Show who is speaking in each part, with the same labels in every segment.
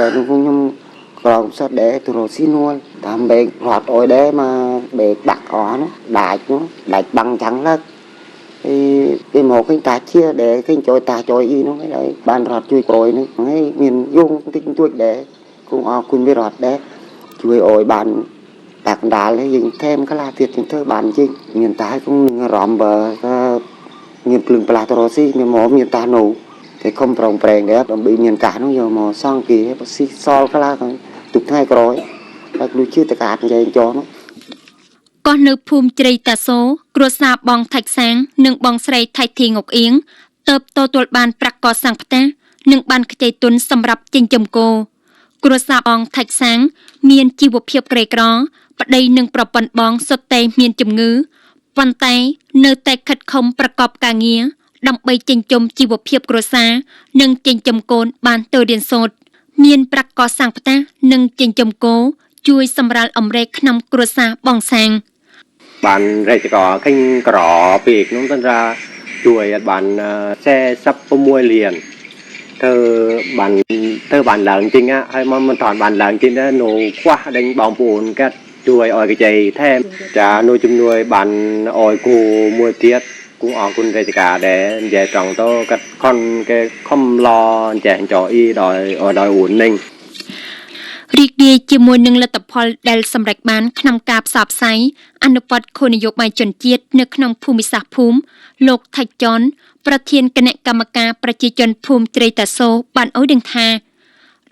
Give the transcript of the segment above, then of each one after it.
Speaker 1: តែនោះខ្ញុំក្រមសិតដែរទៅរកស៊ីនួលតាមបែករត់អុយដែរមកបែកបាក់អស់នោះដាច់នោះដាច់បាំងចាំងលើក thì cái một cái ta chia để cái chọi ta chọi y nó cái ban rọt chui còi nó ngay miền dung tích chuột để cũng aoคุณไม่รอดได้ช่วยออยบานตากดาเลยยิงแทมก็ลาเทียดยิงเธอบานจริงเมียนตายcũngรอมเบอร์ก็เมียนปลึงปลาตรอซี่เมียนหมอเมียนตาหนูแต่คมปรองแปลงแล้วต้องbịเมียนกาน้องโยมอซ่องกี่ซีซอลก็ลาตุกให้กรอยแล้วดูชื่อตะกาดใหญ่จอเนาะ
Speaker 2: ក៏នៅភូមិជ្រៃតាសូគ្រួសារបងថៃសាងនិងបងស្រីថៃធីងុកអៀងទៅទទួលបានប្រាក់កសាងផ្ទះនិងបានខ្ចីទុនសម្រាប់ចិញ្ចឹមគោគ្រួសារបងថៃសាងមានជីវភាពក្រីក្រប្តីនិងប្រពន្ធបងសុទ្ធតែមានជំងឺប៉ុន្តែនៅតែខិតខំប្រកបការងារដើម្បីចិញ្ចឹមជីវភាពគ្រួសារនិងចិញ្ចឹមកូនបានទៅរៀនសូត្រមានប្រាក់កសាងផ្ទះនិងចិញ្ចឹមគោជួយសម្រាលអម្រែកក្នុងគ្រួសារបងសាង
Speaker 3: បានរាជការឃើញក្រពេកនោះតាជួយបាន46លានធ្វើបានធ្វើបានឡើងជាងហើយមកមិនថនបានឡើងជាងដែរនៅខ្វះដេញបងប្អូនកាត់ជួយឲ្យកចីថែមចានៅជំនួយបានឲ្យគូមួយទៀតគូអរគុណរាជការដែរនិយាយត្រង់ទៅកាត់ខនគេខំឡចេះចោអ៊ីដោយដោយអ៊ូននឹង
Speaker 2: រីករាយជាមួយនឹងលទ្ធផលដែលសម្រេចបានក្នុងការផ្សព្វផ្សាយអនុវត្តគោលនយោបាយជនជាតិនៅក្នុងភូមិសាស្ត្រភូមិលោកថៃចនប្រធានគណៈកម្មការប្រជាជនភូមិជ្រៃតាសូបានឲ្យដឹងថា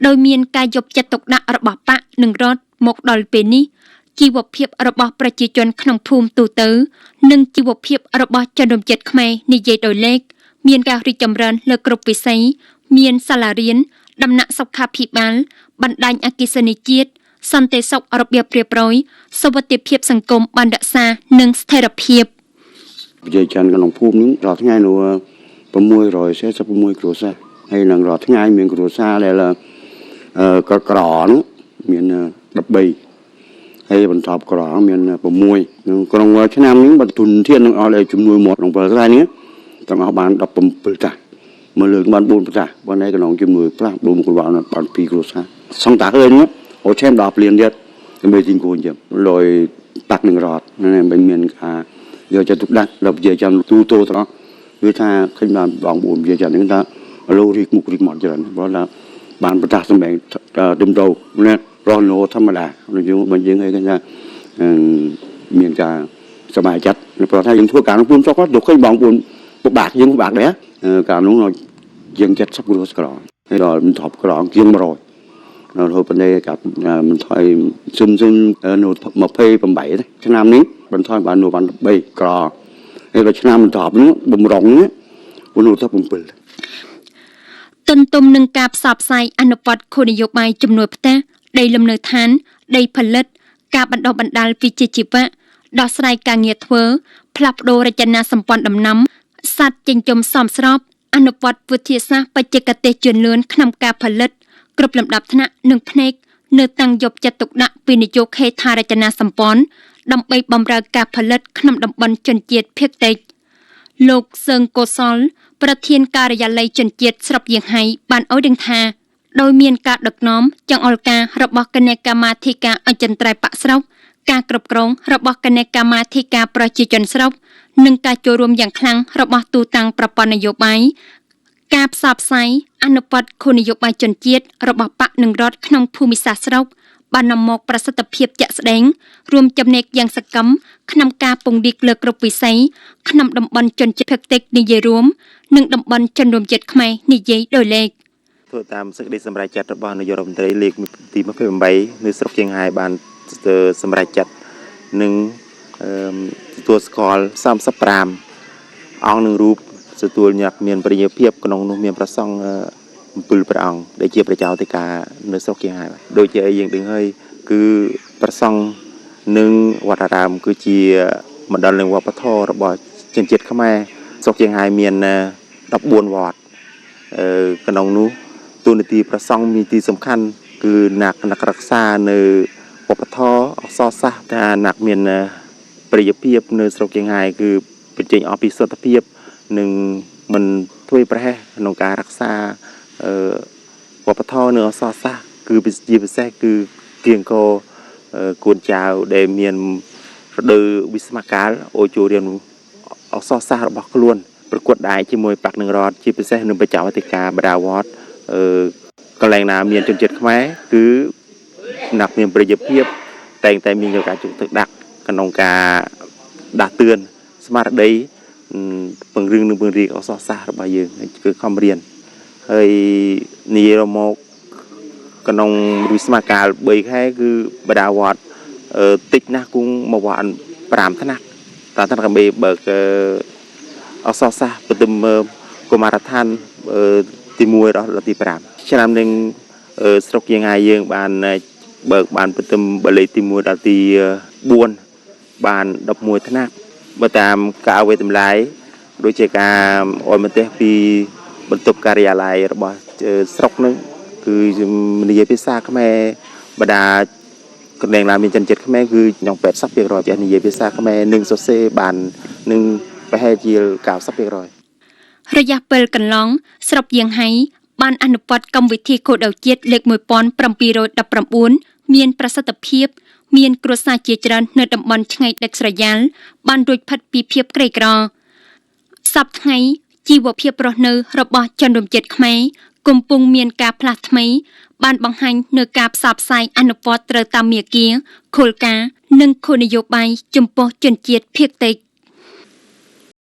Speaker 2: ដោយមានការយកចិត្តទុកដាក់របស់បកនិងរដ្ឋមកដល់ពេលនេះជីវភាពរបស់ប្រជាជនក្នុងភូមិទូទៅនិងជីវភាពរបស់ជនរួមជាតិខ្មែរនិយាយដោយលេខមានការរីកចម្រើនលើគ្រប់វិស័យមានសាលារៀនដំណាក់សុខាភិបាលបណ្ដាញអគ្គិសនីជាតិសន្តិសុខរបៀបរៀបរយសុវត្ថិភាពសង្គមបានរក្សានិងស្ថិរភាព
Speaker 4: ប្រជាជនក្នុងភូមិនេះរាល់ថ្ងៃនោះ646គ្រួសារហើយនឹងរាល់ថ្ងៃមានគ្រួសារដែលក្រនោះមាន13ហើយបន្តក្រមាន6ក្នុងឆ្នាំនេះបើទុនធាននឹងអស់เลยជំនួយមកក្នុង7ថ្ងៃនេះទាំងអស់បាន17តាមកលើកបាន4តាប៉ុន្តែក្នុងជំនួយប្រាស់4គ្រួសារបាន2គ្រួសារសង្តាហើយនេះអូឆែមដល់ព្រានទៀតដើម្បីទិញគោចឹងលយបាក់នឹងរត់ណាមិនមានការយកចិត្តទុកដាក់ដល់ប្រជាជនទូទៅទាំងអស់វាថាឃើញបានបងប្អូនប្រជាជនហ្នឹងថាលោរីកមុខរីកមាត់ច្រើនព្រោះថាបានប្រកាសសម្បែងទឹមទៅណារស់នៅធម្មតាយើងបើយើងអីគេថាមានការសប្បាយចិត្តព្រោះថាយើងធ្វើការក្នុងភូមិស្រុកទៅឃើញបងប្អូនពិបាកយើងពិបាកដែរកាលនោះជាង70គ្រួសារក្រហើយដល់មិនថប់ក្រជាង100រហូតប៉ុន្តែកាមិនថយស៊ុំស៊ុំនៅ28ឆ្នាំនេះបន្ថយបាននៅបាន13ក្រហើយដល់ឆ្នាំបន្ទាប់នោះបំរុងនេះនៅទៅ7
Speaker 2: ទន្ទឹមនឹងការផ្សព្វផ្សាយអនុវត្តគោលនយោបាយជំនួយផ្ទះដីលំនៅឋានដីផលិតការបណ្ដុះបណ្ដាលវិជ្ជាជីវៈដោះស្រាយការងារធ្វើផ្លាស់ប្ដូររចនាសម្ព័ន្ធដំណាំសត្វចិញ្ចឹមសមស្របអនុវត្តវិទ្យាសាស្ត្របច្ចេកទេសជឿនលឿនក្នុងការផលិតគ្រប់លំដាប់ថ្នាក់និងផ្នែកនៅតាំងយកចិត្តទុកដាក់វិនិយោគហេដ្ឋារចនាសម្ព័ន្ធដើម្បីបម្រើការផលិតក្នុងតំបន់ជនជាតិភាគតិចលោកសឿងកុសលប្រធានការិយាល័យជនជាតិស្រុកយាងហៃបានឲ្យដឹងថាដោយមានការដឹកនាំចង្អុលការរបស់គណៈកម្មាធិការអចិន្ត្រៃយ៍បក្សស្រុកការគ្រប់គ្រងរបស់គណៈកម្មាធិការប្រជាជនស្រុកនិងការចូលរួមយ៉ាងខ្លាំងរបស់ទូតាំងប្រព័ន្ធនយោបាយការផ្សព្វផ្សាយអនុវត្តគោលនយោបាយជនជាតិរបស់បក្សនិងរដ្ឋក្នុងភូមិសាស្ត្រស្រុកបាននាំមកប្រសិទ្ធភាពជាក់ស្ដែងរួមចំណែកយ៉ាងសកម្មក្នុងការពង្រីកលើគ្រប់វិស័យក្នុងតំបន់ជនជាតិភាគតិចនិយាយរួមនិងតំបន់ជនរួមជាតិខ្មែរនិយាយដោយលេខ
Speaker 5: ធ្វើតាមសេចក្តីសម្រេចចិត្តរបស់នាយករដ្ឋមន្ត្រីលេខទី28នៅស្រុកជៀងហៃបានសម្រេចចិត្តនិងទទួលស្គាល់35អង្គនឹងរូបទទួលញត្តិមានប្រញ្ញាភាពក្នុងនោះមានព្រះសង្ឃ7ព្រះអង្គដែលជាព្រះចៅអធិការនៅស្រុកជៀងហៃដូចជាអីយើងដឹងហើយគឺព្រះសង្ឃនិងវត្តអារាមគឺជាមណ្ឌលនៃវប្បធម៌របស់ជនជាតិខ្មែរស្រុកជៀងហៃមាន14វត្តក្នុងនោះតួនាទីព្រះសង្ឃមានទីសំខាន់គឺអ្នករក្សានៅវប្បធម៌អក្សរសាស្ត្រថាអ្នកមានប្រយោជន៍ភាពនៅស្រុកជៀងហៃគឺបញ្ចេញអស់ពីសុទ្ធភាពនិងមិនធ្វើប្រហែសក្នុងការរក្សាវប្បធម៌និងអក្សរសាស្ត្រ គឺជាពិសេសគឺគៀងកកូនចៅដែលមានរដូវវិស្មកាលអូចូលរៀនអក្សរសាស្ត្ររបស់ខ្លួនប្រកួតដែរជាមួយបាក់នឹងរដ្ឋជាពិសេសនឹងបច្ចាវតិកាបដាវត្តកន្លែងណាមានជនជាតិខ្មែរគឺណាប់មានប្រជាភាពតែងតែមានការជុំទឹកដាក់ក្នុងការដាស់តឿនស្មារតីពង្រឹងនិងពង្រីកអក្សរសាស្ត្ររបស់យើងគឺខំរៀនហើយនិយាយមកក្នុងវិស្មកាល3ខែគឺបដាវត្តតិចណាស់គង់មកវត្ត5ថ្នាក់តាថ្នាក់ដើម្បីបើកអក្សរសាស្ត្របឋមកុមារដ្ឋានទី1ដល់ទី5ឆ្នាំនឹងស្រុកយើងហើយយើងបានបើកបានបឋមបាលីទី1ដល់ទី4បាន11ថ្នាក់បើតាមការវេតម្លៃដូចជាការអោយមទេសពីបន្ទប់ការិយាល័យរបស់ស្រុកនឹងគឺនិយាយភាសាខ្មែរបដាកន្លែងណាមានជនជាតិខ្មែរគឺក្នុង80%ចេះនិយាយភាសាខ្មែរនិងសរសេរបាននឹងប្រហែលជា90%
Speaker 2: រយៈពេលកន្លងស្រុកយាងហៃបានអនុវត្តកម្មវិធីគោលដៅជាតិលេខ1719មានប្រសិទ្ធភាពមានគ្រួសារជាច្រើននៅតំបន់ឆ្ងាយដាច់ស្រយាលបានរួចផុតពីភាពក្រីក្រសប្តាហ៍ថ្ងៃជីវភាពរស់នៅរបស់ជនរួមជាតិខ្មែរកំពុងមានការផ្លាស់ថ្មីបានបង្ហាញនៅការផ្សព្វផ្សាយអនុវត្តត្រូវតាមមាគ៌ាគោលការណ៍និងគោលនយោបាយចំពោះជនជាតិភាគតិច។